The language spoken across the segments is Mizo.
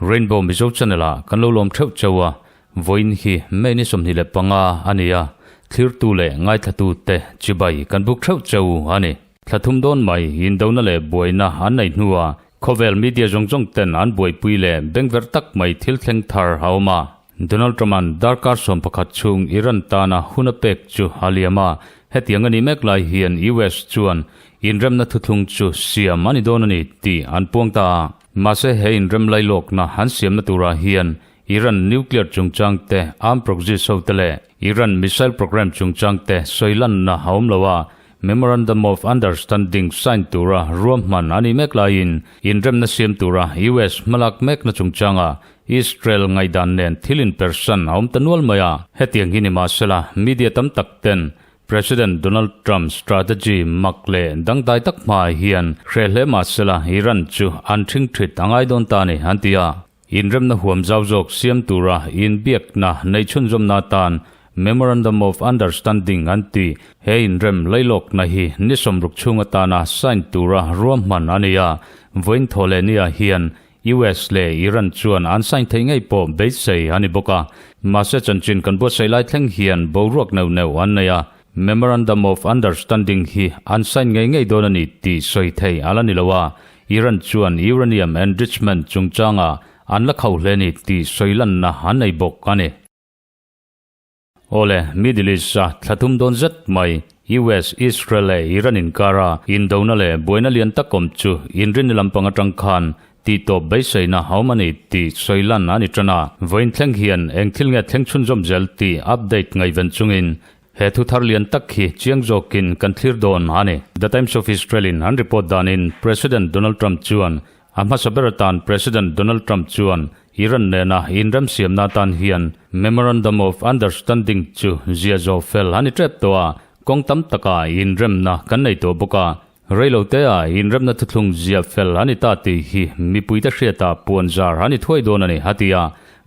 Rainbow Mizo Channel ah kan lo lawm theuh cheu a, vawiin hi May ni 25 a ni a, thlirtu leh ngaithlatu te chibai kan buk theuh cheu a ni. Thla thum dawn mai indona leh buaina an nei hnuah khawvel media zawng zawng ten an buaipui leh bengverh tak mai thil thleng thar a awm a. Donald Trump-a'n darkar 11 chhung Iran tana hun a pek chu a liam a, hetiang a nih mek lai hian US chuan inremna thuthlung chu siam a ni dawn a ni tih an puang ta a. Mahse he inrem lailawkna an siamna turah hian Iran nuclear chungchang te, armed proxies ho te leh Iran missile program chungchang te sawi lanna a awm lo a, Memorandum of Understanding sign tura ruahman a nih mek laiin inremna siam tura US hmalak mekna chungchanga Israel ngaihdan nen thil inpersan a awm ta nual mai a. Hetiang hi ni mahsela media tam tak ten President Donald Trump strategy mak leh dangdai tak hmaah hian hreh hle mahsela Iran chu an thingthit a ngai dawn ta a ni an ti a. Inremna huam zau zawk siam tura inbiakna neih chhunzawmna atan Memorandum of Understanding an ti. He inrem lailawkna hi ni 60 chhung atana sign tura ruahman a ni a, vawiin thaw leh niah hian US leh Iran chuan an sign theih ngei pawh beisei a ni bawk a. Mahse chanchin kan buatsaih lai thleng hian boruak neuh neuh an nei a, Memorandum of Understanding hi an sign ngei ngei dawn a ni tih sawi thei a la ni lo a, Iran chuan uranium enrichment chungchangah an la khauh hle ni tih sawi lanna an nei bawk a ni. Awle, Middle East-a thla thum dawn zet mai US, Israel leh Iran inkara indona leh buaina lian tak awm chu inrinni lampang atang khan tihtawp beiseina a awm a ni tih sawi lan a ni tan a. Vawiin thleng hian eng thil nge thleng chhunzawm zel tih update ngaihven chungin he thu thar lian tak hi chiang zawkin kan thlir dawn a ni. The Times of Israel-in an report danin President Donald Trump chuan A hmasa ber atan President Donald Trump chuan Iran nena inremsiamna atan hian Memorandum of Understanding chu zia zawh fel a ni tep tawh a, kawng tam taka inremna kan nei tawh bawk a, reilotea inremna thuthlung zia fel a ni ta tih hi mipuite hriatah puan zar a ni thuai dawn a ni, a ti a.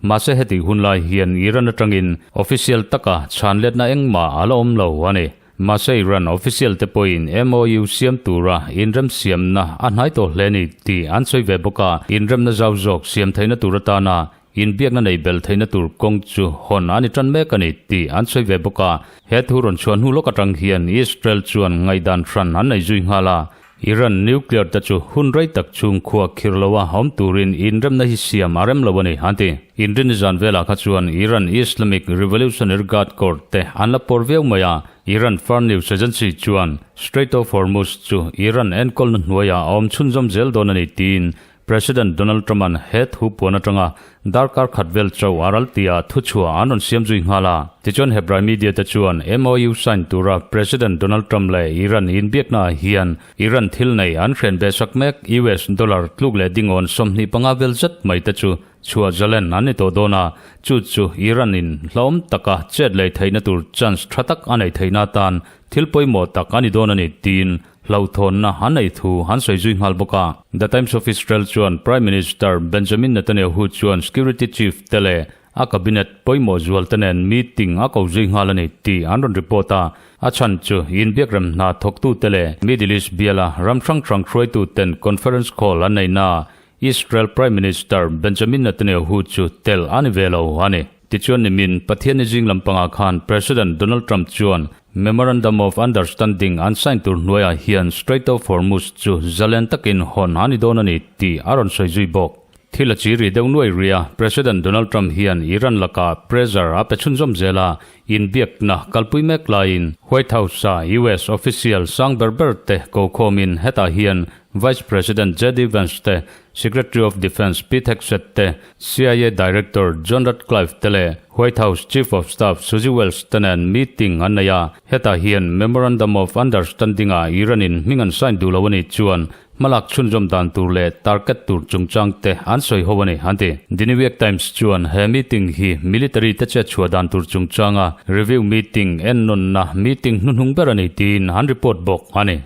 Mahse hetih hun lai hian Iran atangin official taka chhanletna engmah a la awm lo a ni. Mahse Iran official te pawhin MOU siam tura inremsiamna a hnai tawh hle ni tih an sawi ve bawk a, inremna zau zawk siam theihna tur atana inbiakna nei bel theihna tur kawng chu hawn a ni tan mek a ni tih an sawi ve bawk a. He thu rawn chhuah hnu lawk atang hian Israel chuan ngaihdan hran an nei zui nghal a, Iran nuclear te chu hun rei tak chhung khua khir lo a awm turin inremna hi siam a rem lo a ni, an ti. Inrinni zan velah kha chuan Iran Islamic Revolutionary Guard Corps te an la pawr viau mai a, Iran Far News Agency chuan Strait of Hormuz chu Iran enkawlna hnuaiah a awm chhunzawm zel dawn a ni tiin President Donald Trump-a'n he thu puan atanga darkar khat vel chauh a ral tia thuchhuah an rawn siam zui nghal a. Tichuan Hebrai media te chuan MOU sign tura President Donald Trump leh Iran inbiaknaah hian Iran thil nei an hren ve sak mek US dollar tluk leh dingawn 25 vel zet mai te chu chhuah zalen an ni tawh dawn a, chu chu Iran in hlauhawm taka chet lei theihna tur chance tha tak a neih theihna atan thil pawimawh tak a ni dawn a ni tiin Hlauhthawnna an nei thu an sawi zui nghal bawk a. The Times of Israel chuan Prime Minister Benjamin Netanyahu chuan security chief te leh a cabinet pawimawh zual te nen meeting a ko zui nghal a ni tih an rawn report a. A chhan chu inbiakrem hna thawktute leh Middle East biala ram hrang hrang hruaituten conference call an neihna Israel Prime Minister Benjamin Netanyahu chu tel a ni ve lo a ni. Tichuan nimin Pathianni zing lampangah khan President Donald Trump chuan Memorandum of Understanding an sign tur hnuaiah hian Strait of Hormuz chu zalen takin hawn a ni dawn a ni tih a rawn sawi zui bawk. Thil a chi ri deuh nuai ri a, President Donald Trump hian Iran lakah pressure a pe chhunzawm zel a, inbiakna kalpui mek laiin White House-a US official sang ber ber te kokhawmin hetah hian Vice President JD Vance te, Secretary of Defense Pete Hegseth te, CIA Director John Ratcliffe te leh White House Chief of Staff Susie Wiles te nen meeting an nei a. Hetah hian Memorandum of Understanding-ah Iran-in hming an sign duh lo a nih chuan hmalak chhunzawm dan tur leh target tur chungchang te an sawi ho a ni, an ti. The New York Times chuan he meeting hi military te chet chhuah dan tur chungchanga review meeting ennawnna meeting hnuhnung ber a ni tiin an report bawk a ni.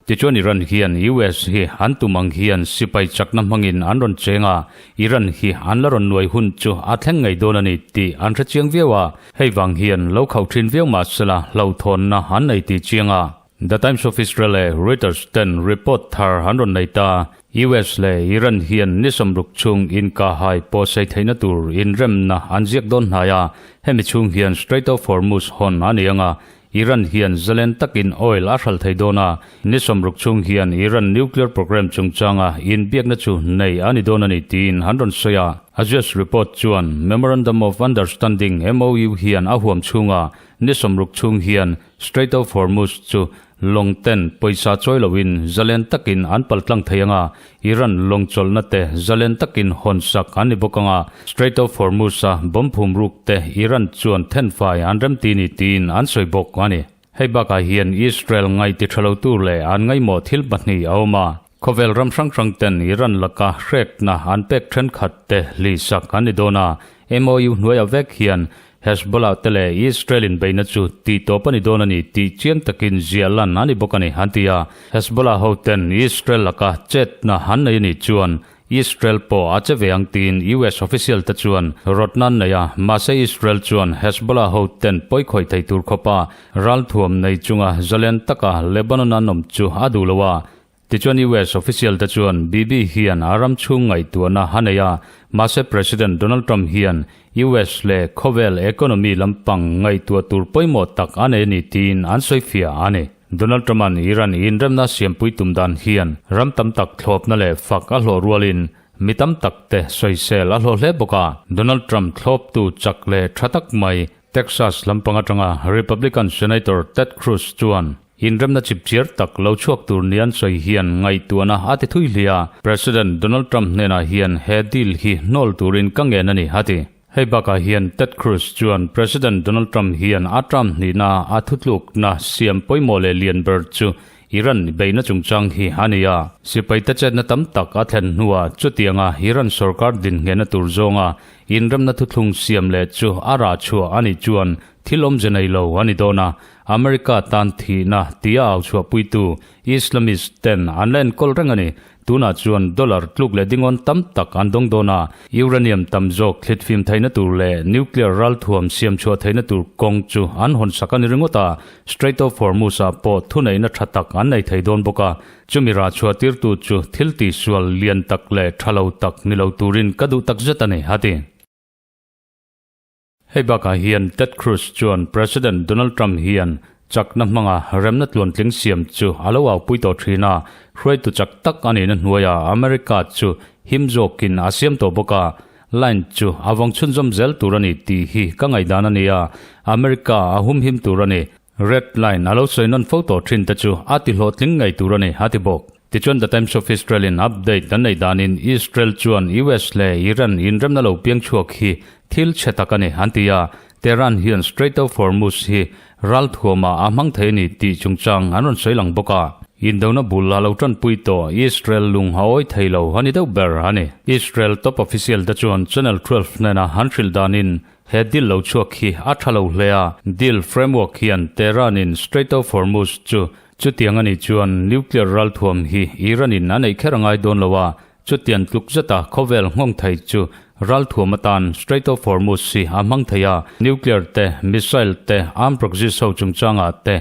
Tichuan Iran hian US hi an tum ang hian sipai chakna hmangin an rawn cheng a, Iran hi an la rawn nuai hun chu a thleng ngei dawn a ni tih an hre chiang viau a, hei vang hian lo khauh thin viau mah sela hlauhthawnna an nei tih chiang a. The Times of Israel leh Reuters ten report thar an rawn nei ta. US leh Iran hian ni sawmruk chhung inkahhai pawhsei theihna tur inremna an ziak dawn hnai a, hemi chhung hian Strait of Hormuz hawn a ni ang a, Iran hian zalen takin oil a hral thei dawn a, ni sawmruk chhung hian Iran nuclear program chungchanga inbiakna chu nei a ni dawn a ni tiin an rawn sawi a. Axios report chuan Memorandum of Understanding, MOU, hian a huam chhunga ni sawmruk chhung hian Strait of Hormuz chu lawng ten pawisa chawi loin zalen takin an paltlang thei ang a, Iran lawng chawlhna te zalen takin hawn sak an ni bawk ang a, Strait of Hormuz-a bomb phum ruk te Iran chuan thenfai an remti ni tiin an sawi bawk a ni. Hei bakah hian Israel ngaih ti tha lo tur leh an ngaihmawh thil pahnih a awm a, khawvel ram hrang hrang ten Iran laka hrekna an pek thenkhat te hli sak an ni dawn a, MOU hnuaiah vek hian Hezbollah te leh Israel inbeihna chu tih tawp a ni dawn a ni tih chiang takin ziah lan a ni bawk a ni, an ti a. Hezbollah hoten Israel laka chetna an nei a nih chuan Israel pawh a che ve ang tiin US official te chuan rawtna an nei a, mahse Israel chuan Hezbollah hoten pawi khawih thei tur khawpa ralthuam nei chunga zalen taka Lebanon an awm chu a duh lo a. Tichuan US official te chuan Bibi hian a ram chhung ngaihtuahna a nei a, mahse President Donald Trump hian US leh khawvel economy lampang ngaihtuah tur pawimawh tak a nei a ni tiin an sawi fiah a ni. Donald Trump-a'n Iran inremna siampui tum dan hian ram tam tak thlawpna leh fak a hlawh rualin mi tam tak te sawisel a hlawh hle bawk a. Donald Trump thlawptu chak leh tha tak mai Texas lampang atanga Republican Senator Ted Cruz chuan Inremna chipchiar tak lo chhuak tur ni an sawi hian ngaihtuahna a ti thui hlia. President Donald Trump hnenah hian he deal hi hnawl turin ka ngen a ni, a ti. Hei bakah hian Ted Cruz chuan President Donald Trump hian a term hnihna a thutlukna siam pawimawh leh lian ber chu Iran beihna chungchang hi a ni a. Sipaite chetna tam tak a thlen hnuah chutianga Iran sorkar dinngehna tur zawnga inremna thuthlung siam leh chu a rah chhuah a nih chuan thil awmze nei lo a ni dawn a. America tan thihna tia au chhuahpuitu Islamist ten an la enkawl reng a ni. Tunah chuan dollar tluk leh dingawn tam tak an dawng dawn a, uranium tam zawk thlitfim theihna tur leh nuclear ralthuam siam chhuah theihna tur kawng chu an hawn sak a ni ringawt a, Strait of Hormuz-ah pawh thuneihna tha tak an nei thei dawn bawk a, chumi rah chhuah tirtu chu thil tihsual lian tak leh tha lo tak ni lo turin ka duh takzet a ni, a ti. Hei bakah hian Ted Cruz chuan President Donald Trump hian chakna hmanga remna tluantling siam chu a lo aupui tawh thin a, hruaitu chak tak a nihna hnuaiah America chu him zawkin a siam tawh bawk a, line chu a vawng chhunzawm zel tur a ni tih hi ka ngaihdan a ni a, America a humhim tur a ni. Red line a lo sawi nawn fo tawh thin te chu a ti hlawhtling ngei tur a ni, a ti bawk. Tichuan The Times of Israel in update an nei danin Israel chuan US leh Iran inremna lo piang chhuak hi thil chhe tak a ni an ti a, Tehran hian Strait of Hormuz hi ralthuamah a hmang thei a ni tih chungchang an rawn sawi lang bawk a. Indona bul a lo tanpui tawh Israel lung a awi thei lo a ni deuh ber a ni. Israel top official te chuan Channel 12 hnena an hrilh danin He deal lo chhuak hi a tha lo hle a, deal framework hian Tehran in Strait of Hormuz chu chutiang a nih chuan nuclear ralthuam hi Iran in a neih kher a ngai dawn lo a, chutian tluk zeta khawvel nghawng thei chu ralthuam atan Strait of Hormuz hi a hmang thei a, nuclear te, missile te, armed proxies ho chungchangah te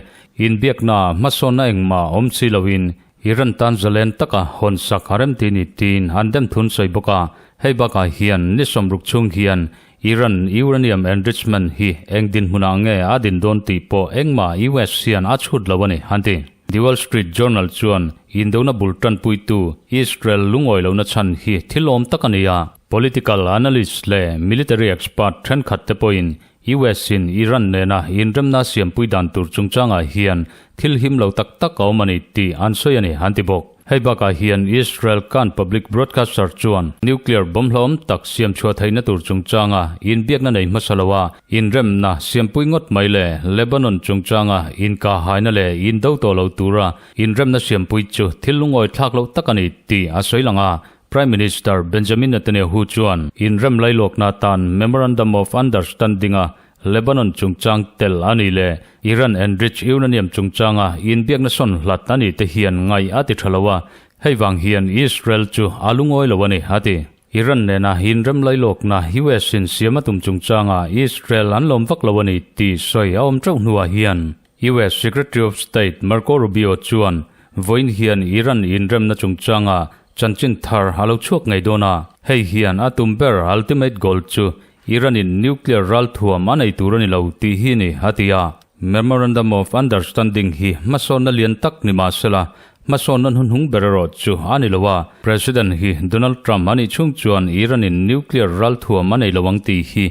inbiakna hmasawnna engmah awm si loin Iran tan zalen taka hawn sak a rem ti ni tiin an dem thun sawi bawk a, hei bakah hian ni sawmruk chhung hian Iran uranium enrichment hi eng dinhmunah nge a din dawn tih pawh engmah US hian a chhut lo a ni, an ti. The Wall Street Journal chuan indona bul tanpuitu Israel lungawi lohna chhan hi thil awm tak a ni a, political analyst leh military expert thenkhat te pawhin US in Iran nena inremna siampui dan tur chungchangah hian thil him lo tak tak a awm a ni tih an sawi a ni, an ti bawk. Hei bakah hian Israel Kan Public Broadcaster chuan nuclear bomb hlauhawm tak siam chhuah theihna tur chungchanga inbiakna nei hmasa loa inremna siampui ngawt mai leh Lebanon chungchanga inkahhaina leh indo tawh lo tura inremna siampui chu thil lungawi thlak loh tak a ni tih a sawi lang a. Prime Minister Benjamin Netanyahu chuan inrem lailawkna atan Memorandum of Understanding-a. Lebanon chungchang tel a ni leh Iran enrich uranium chungchanga inbiakna sawn hlat a ni te hian ngaih a ti tha lo a, hei vang hian Israel chu a lungawi lo a ni, a ti. Iran nena inrem lailawkna US in siam a tum chungchanga Israel an lawm vak lo a ni tih sawi a awm teuh hnuah hian US Secretary of State Marco Rubio chuan vawiin hian Iran inremna chungchanga chanchin thar a lo chhuak ngei dawn a, hei hian a tum ber ultimate goal chu Iran in nuclear ralthuam a nei tur a ni lo tih hi ni, a ti a. Memorandum of Understanding hi hmasawnna lian tak ni mah sela, hmasawnna hnuhnung ber erawh chu a ni lo a. President hi Donald Trump a nih chhung chuan Iran in nuclear ralthuam a nei lo ang tih hi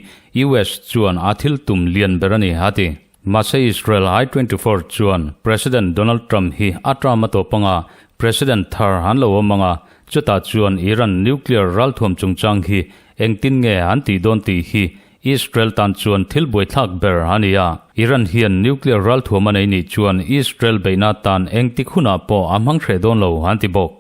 US chuan a thil tum lian ber a ni, a ti. Mahse Israel I-24 chuan President Donald Trump hi a term a tawp anga President thar an lo awm anga, chutah chuan Iran nuclear ralthuam chungchang hi engtin nge an tih dawn tih hi Israel tan chuan thil buaithlak ber a ni a. Iran hian nuclear ralthuam a nei nih chuan Israel beihna tan engtik hunah pawh a hmang hreh dawn lo an ti bawk.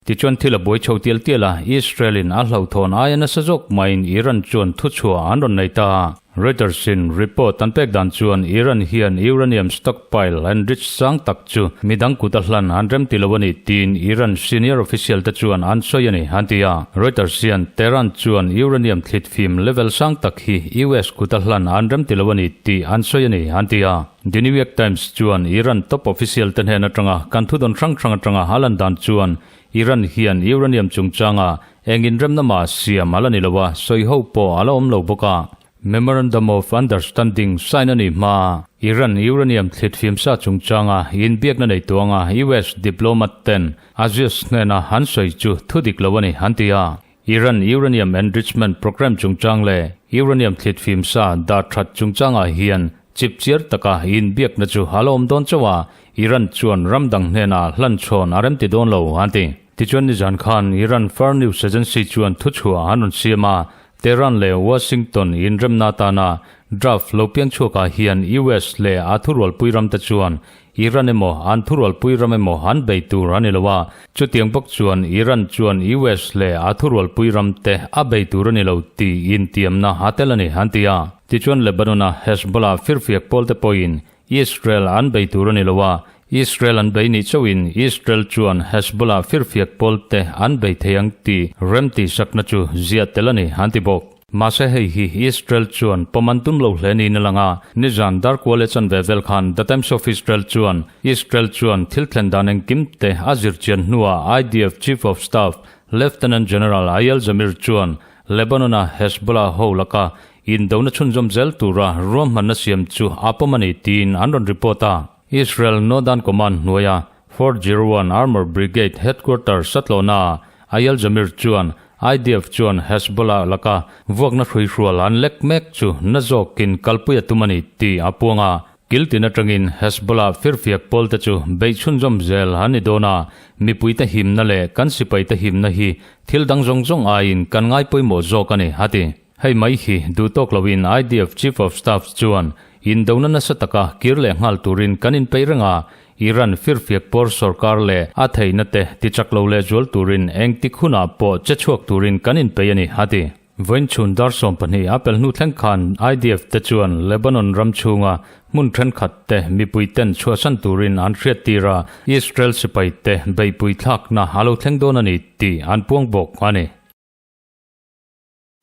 Tichuan thil a buai chho tial tial a, Israel-in a hlauhthawn aia nasa zawk maiin Iran chuan thuchhuah an rawn nei ta a. Reuters-in report an pek dan chuan Iran hian uranium stockpile enrich sang tak chu midang kut a hlan an rem ti lo a ni tiin Iran senior official te chuan an sawi a ni, an ti a. Reuters hian Tehran chuan uranium thlit fim level sang tak hi US kut a hlan an rem ti lo a ni tih an sawi a ni, an ti a. The New York Times chuan Iran top official te hnen atanga kan thudawn hrang hrang atanga a lan dan chuan Iran hian uranium chungchanga eng inremna mah siam a la ni lo a, sawi ho pawh a la awm lo bawk a. Memorandum of Understanding sign a nih hma Iran uranium thlit fimsa chungchanga inbiakna nei tuanga US diplomat ten Aziz hnena an sawi chu thudik lo a ni an ti a. Iran uranium enrichment programme chungchang leh uranium thlit fimsa dah that chungchangah hian chipchiar taka inbiakna chu a la awm dawn chauh a, Iran chuan ram dang hnenah hlanchhawn a remti dawn lo an ti. Tichuan nizan khan Iran Far News Agency chuan thuchhuah an rawn siam a, Tehran leh Washington inremna atana draft lo piang chhuakah hian US leh a thurualpui ramte chuan Iran emaw an thurualpui ram emaw an bei tur a ni lo a, chutiang bawk chuan Iran chuan US leh a thurualpui ram te a bei tur a ni lo tih intiamna a tel a ni, an ti a. Tichuan Lebanon-a Hezbollah firfiak pawl te pawhin Israel an bei tur a ni lo a, Israel an bei nih chauhin Israel chuan Hezbollah firfiak pawl te an bei thei ang tih remtihsakna chu ziah tel a ni, an ti bawk. Mahse hei hi Israel chuan pawm an tum lo hle niin a lang a, nizan darkua leh chanve vel khan The Times of Israel chuan Israel chuan thil thlen dan engkim te a zir chian hnuah IDF Chief of Staff Lieutenant General Eyal Zamir chuan Lebanon-a Hezbollah ho laka indona chhunzawm zel tura ruahmanna siam chu a pawm a ni tiin an rawn report a. Israel Northern Command hnuaia 401 Armour Brigade headquarters a tlawhnaah Eyal Zamir chuan IDF chuan Hezbollah laka vuakna hruihrual an lek mek chu na zawkin kalpui a tum a ni tih a puang a. Kiltin atangin Hezbollah firfiak pawlte chu beih chhunzawm zel an ni dawn a, mipuite himna leh kan sipaite himna hi thil dang zawng zawng aiin kan ngai pawimawh zawk a ni, a ti. Hei mai hi duh tawk loin IDF Chief of Staff chuan indona nasa taka kir leh nghal turin kan inpeih reng a, Iran firfiak pawr sorkar leh a theihna te tichak lo leh zual turin engtik hunah pawh che chhuak turin kan inpeih a ni, a ti. Vawiin chhun dar 12 a pel hnu thleng khan IDF te chuan Lebanon ram chhunga hmun thenkhat te mipui ten chhuahsan turin an hriattir a, Israel sipai te beihpui thlakna a lo thleng dawn a ni tih an puang bawk a ni.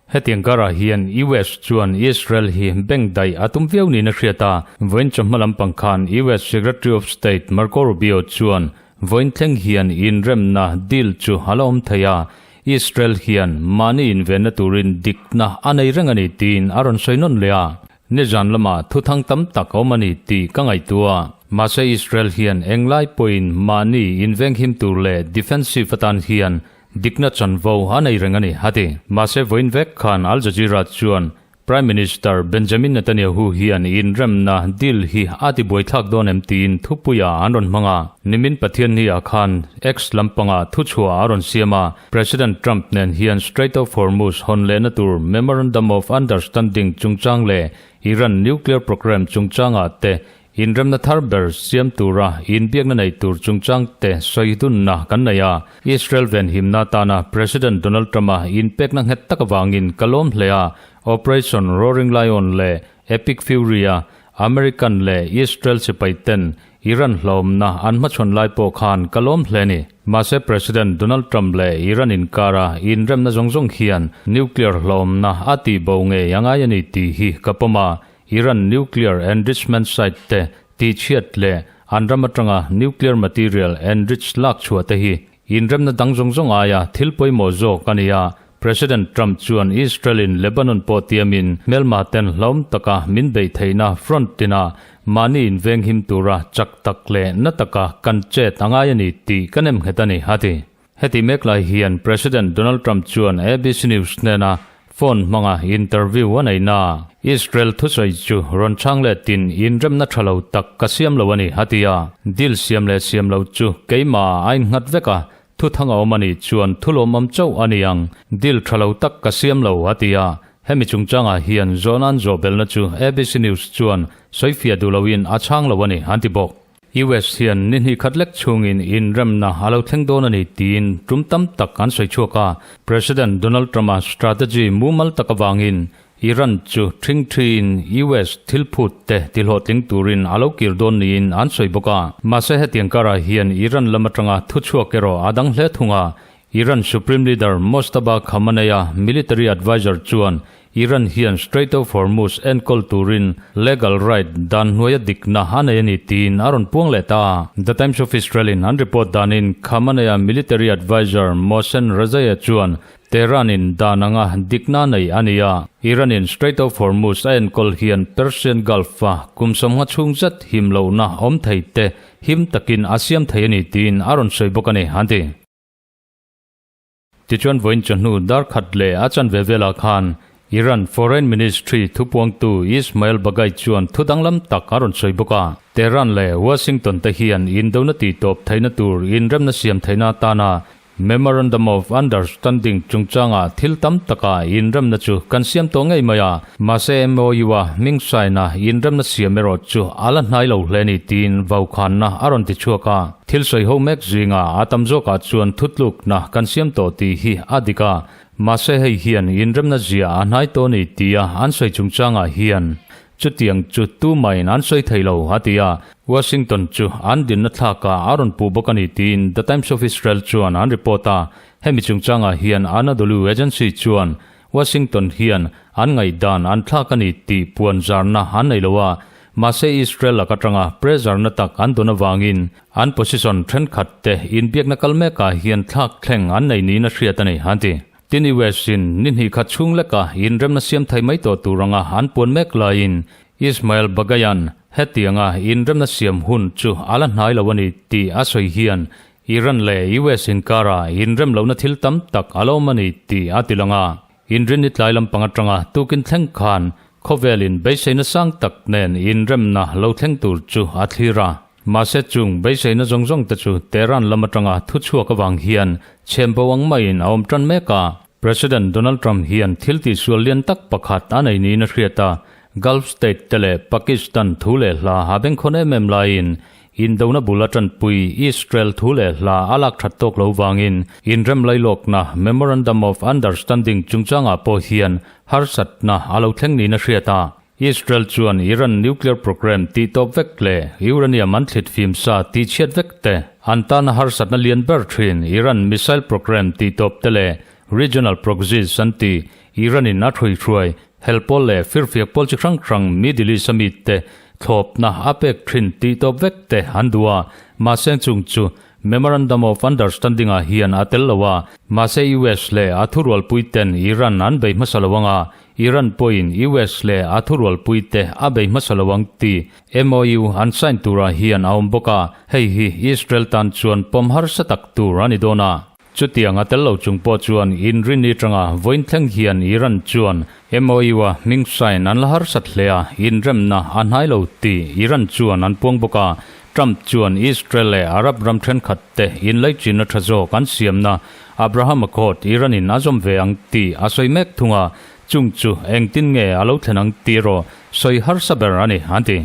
Hetiang karah hian US chuan Israel hi bank daih a tum viau niin a hriat a, vawiin chawhma lampang khan US Secretary of State Marco Rubio chuan vawiin thleng hian inremna deal chu a la awm thei a, Israel hian mahni invenna turin dikna a nei reng a ni tiin a rawn sawi nawn leh a. Nizan lamah thuthang tam tak a awm a ni tih ka ngaihtuah. Mahse Israel hian englai pawhin mahni invenghim tur leh defensive atan hian Dikna chanvo a nei reng a ni, a ti. Mahse vawiin vek khan Al Jazeera chuan Prime Minister Benjamin Netanyahu hian inremna deal hi a ti buaithlak dawn em tiin thupuia an rawn hmang a. Nimin Pathianni-ah khan X lampangah thuchhuah a rawn siam a, President Trump nen hian Strait of Hormuz hawn lehna tur Memorandum of Understanding chungchang leh Iran nuclear programme chungchangah te. Inremna thar ber siam tura inbiakna nei tur chungchang te sawi dunna kan nei a. Israel venhimna atana President Donald Trump-a inpekna nghet tak avangin ka lawm hle a, Operation Roaring Lion leh Epic Fury-a American leh Israel sipai ten Iran hlawmna an hmachhawn lai pawh khan ka lawm hle a ni. Mahse President Donald Trump leh Iran inkara inremna zawng zawng hian nuclear hlawmna a tihbo ngei a ngai a ni tih hi ka pawm a, Iran nuclear enrichment site te tihchhiat leh an ram atanga nuclear material enrich lak chhuah te hi inremna dang zawng zawng aia thil pawimawh zawk a ni a. President Trump chuan Israel-in Lebanon pawh tiamin hmelma ten hlawm taka min beih theihna front tinah mahni invenghim tura chak tak leh na taka kan chet a ngai a ni tih ka nem nghet a ni, a ti. Heti mek lai hian President Donald Trump chuan ABC News hnena phone hmanga interview a nei na. Israel thusawi chu rawn chhang letin inremna tha lo tak ka siam lo a ni, a ti a. Deal siam leh siam lo chu keimah a innghat vek a, thu thang a awm a nih chuan thu lawmawm chauh a ni ang, deal tha lo tak ka siam lo, a ti a. Hemi chungchangah hian zawhna an zawh belhna chu ABC News chuan sawifiah duh loin a chhang lo a ni, an ti bawk. US hian ni hnih khat lek chhungin inremna a lo thleng dawn a ni tiin tum tam tak an sawi chhuak a. President Donald Trump-a strategy mumal tak avangin Iran chu ṭhing ṭhiin US thil phut te tihlawhtling turin a lo kir dawn niin an sawi bawk a. Mahse hetiang karah hian Iran lam atanga thuchhuak erawh a dang hle thung a. Iran Supreme Leader Mojtaba Khamenei-a military adviser chuan Iran hian Strait of Hormuz enkawl turin legal right dan hnuaia dikna a nei a ni tiin a rawn puang leh ta. The Times of Israel-in an report danin Khamenei-a military adviser Mohsen Rezaei chuan Tehran-in dan anga dikna a nei a ni a, Iran-in Strait of Hormuz a enkawl hian Persian Gulf-a kum sawmnga chhung zet him lohna awm thei te him takin a siam thei a ni tiin a rawn sawi bawk a ni, an ti. Tichuan vawiin chawhnu dar khat leh a chanve velah khan Iran Foreign Ministry thupuangtu Ismail Baghaei chuan thu danglam tak a rawn sawi bawk a. Tehran leh Washington te hian indona tihtawp theihna tur inremna siam theihna atana Memorandum of Understanding chungchangah thil tam taka inremna chu kan siam tawh ngei mai a, mahse MOU-a hming saina inremna siam erawh chu a la hnai lo hle ni tiin vaukhanna a rawn ti chhuak a. Thil sawi ho mek zinga a tam zawkah chuan thutlukna kan siam tawh tih hi a dik a, mahse hei hian inremna zia a hnai tawh ni tia an sawi chungchangah hian chutiang chu tumahin an sawi thei lo, a ti a. Washington chu an dinna thlakah a rawn puh bawk a ni tiin The Times of Israel chuan an report a. Hemi chungchangah hian Anadolu Agency chuan Washington hian an ngaihdan an thlak a ni tih puan zarna an nei lo a, mahse Israel lak atanga pressure na tak an dawn avangin an position thenkhat te inbiakna kal mekah hian thlak thleng an nei niin a hriat a ni, an ti. Tin US in ni hnih khat chhung leka inremna siam thei mai tawh tur anga an puan mek laiin Ismail Baghayan hetianga inremna siam hun chu a la hnai lo a ni tih a sawi hian Iran leh US inkara inrem lohna thil tam tak a la awm a ni tih a ti lang a. Inrinni tlai lampang atanga tukin thleng khan khawvelin beiseina sang tak nen inremna lo thleng tur chu a thlir a. Mahse chung beiseina zawng zawng te chu Tehran lam atanga thuchhuak avang hian chhembo ang maiin a awm tan mek a. President Donald Trump hian thil tihsual lian tak pakhat a nei niin a hriat a, Gulf state te leh Pakistan thu leh hla a bengkhawn em em laiin Indona bul a tanpui Israel thu leh hla a lak that tawk lo vangin inrem lailawkna, Memorandum of Understanding, chungchangah pawh hian harsatna a lo thleng niin a hriat a. Israel chuan Iran nuclear program tih tawp vek leh uranium an thlit fim sa tih chhiat vek te, an tana harsatna lian ber thin Iran missile program tih tawp te leh regional proxies an ti Iran-in a hruihruai Hel pawl leh firfiak pawl chi hrang hrang Middle East a mite thlawpna a pek thin tih tawp vek te an duh a, mahse chung chu Memorandum of Understanding ah hian a tel lo a, mahse US leh a thurualpui ten Iran an bei hmasa lo ang a, Iran pawhin US leh a thurualpui te a bei hmasa lo ang tih MOU an sign turah hian a awm bawk a, hei hi Israel tan chuan pawm harsa tak tur a ni dawn a. Chutiang a tel lo chung pawh chuan inrinni atanga vawiin thleng hian Iran chuan MOU-a hming sign an la harsat hle a, inremna a hnai lo tih Iran chuan an puang bawk a. Trump chuan Israel leh Arab ram thenkhat te inlaichinna tha zawk an siamna Abraham Accord Iran-in a zawm ve ang tih a sawi mek thung a, chung chu engtin nge a lo thlen ang tih erawh sawi harsa ber a ni, an ti.